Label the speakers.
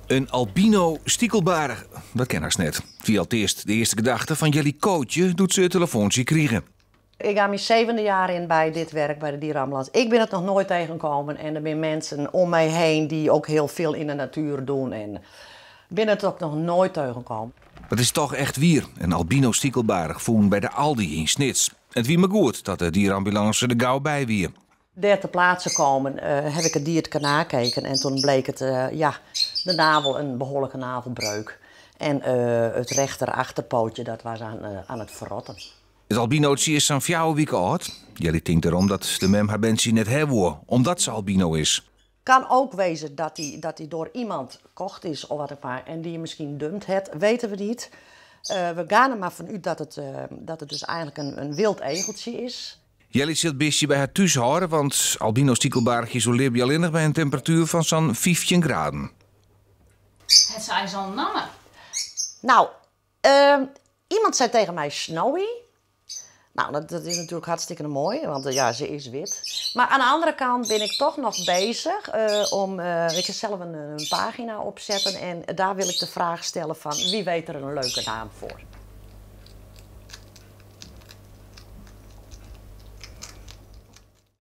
Speaker 1: In albino stikelbaarch, dat kin hast net. It wie alteast de earste gedachte fan Jelly Kootje doe't se it telefoantsje krige.
Speaker 2: Ik ga mijn zevende jaar in bij dit werk, bij de dierenambulance. Ik ben het nog nooit tegengekomen en er zijn mensen om mij heen die ook heel veel in de natuur doen. En ben het ook nog nooit tegengekomen.
Speaker 1: Dat is toch echt wier. In albino stikelbaarch fûn by de Aldi yn Snits. It wie mar goed dat de dierenambulance der gau by wie.
Speaker 2: Daar ter plaatse komen heb ik het dier te nakeken en toen bleek het, ja, de navel, een behoorlijke navelbreuk. En het rechter achterpootje dat was aan het verrotten.
Speaker 1: It albinootje is sa'n 4 wike âld. Jelly tinkt derom dat de mem har berntsje net ha woe, omdat se albino is.
Speaker 2: Kan ook wezen dat die door iemand kocht is of wat ook maar en die misschien dumpt het, weten we niet. We gaan er maar vanuit dat het dus eigenlijk een wild egeltje is.
Speaker 1: Jelly sil it bistje by har thús hâlde, want albino stikelbaarchjes oerlibje allinnich by in temperatuer fan sa'n 15 graden.
Speaker 3: Hat se eins al in namme?
Speaker 2: Nou, iemand zei tegen mij Snowy. Nou, dat is natuurlijk hartstikke mooi, want ja, ze is wit. Maar aan de andere kant ben ik toch nog bezig om, ik ga zelf een pagina opzetten en daar wil ik de vraag stellen van wie weet er een leuke naam voor.